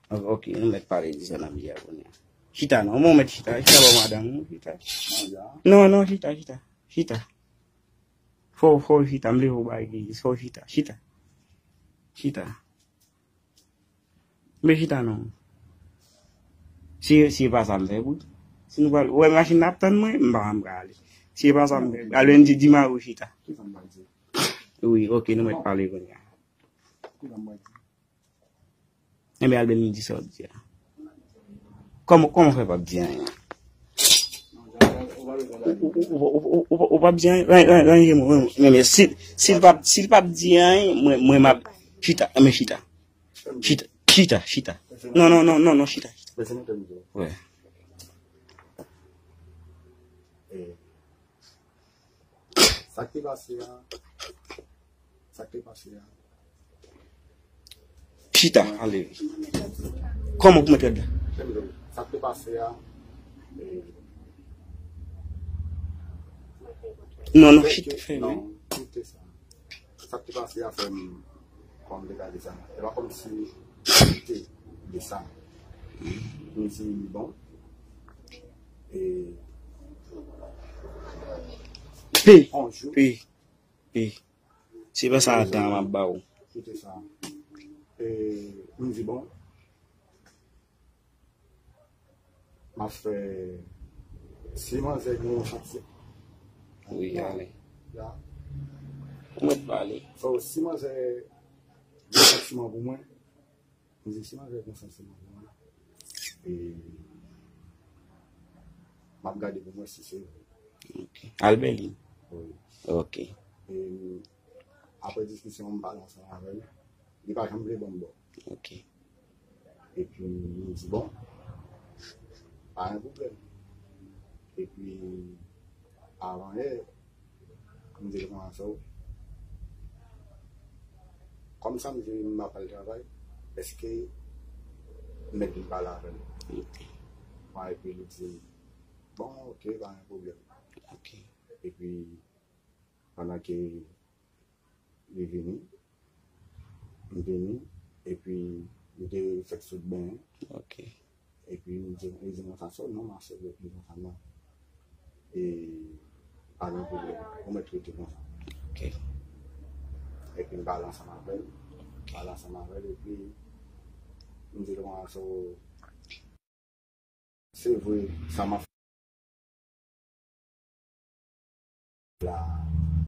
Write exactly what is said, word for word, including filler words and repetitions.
Ok, nou mèt pale de sa n ap di a kounye a. Chita non, mwen mèt chita, chita bò madanm ou, chita. Non, non, chita, chita, chita. Fò, fò w chita, m leve w bay egzèsis, fò w chita, chita. Chita. Men chita non. Si, si e pa sa m fè pou. Si nou pral, ou wè machin nan ap tann mwen, m pa, m pa ale. Si e pa sa m fè, al di, di mari w chita. Wi, ok, nou mèt pale kounye a. Enben, Albert, di sa w di a. Kòman, kòman fè p ap di anyen? Ou, ou, ou, ou, ou, ou p ap di anyen? Ran-, ran-, ranje mwen, ran-, ran-, men si, si l p ap, si l p ap di anyen, mwen, mwen m ap chita, men chita. Chita, chita, chita. Non, non, non, non, non, chita, chita. Wè. Sa k te pase a, sa k te pase a. Chita, ale. Kòman pou mwen te la? Sa k te pase a. Non, non, chita, fèmen. Sa k te pase a fè m, kòman m te ka di sa? E pa kòmsi m te de sa. M di, bon, e, pe, pe, pe. Se pa sa tan m ap ba w. Kite sa. E, m di, bon, m ap fè, si manzè gen yon santi-, wi, ale. Ya. Ou mèt pale. So, si manzè gen santiman pou mwen, m di, si manzè gen santiman pou mwen, e, m ap gade pou mwen si se vre. Ok. Albelin? Wi. Ok. E, apre diskisyon, m pale ansanm avè l. Li pa janm vle ban m bò. Ok. Epi, m di, bon, pa gen pwoblèm. Epi, avan yè, m di l konsa, kòm samdi m ap al travay, èske m mèt vin pale avè l? Ok. Bon, epi li di, bon, ok, pa gen pwoblèm. Ok. Epi, pandan ke li vini, m vini, epi li te fèk sot benyen. Ok. Epi li di, li di konsa, so non, m ap sot, epi konsa non. E pa gen pwoblèm, ou mèt rete konsa. Ok. Epi m pale ansanm avè l, pale ansanm avè l, epi m di l konsa, so, se vre, sa m ap fè la,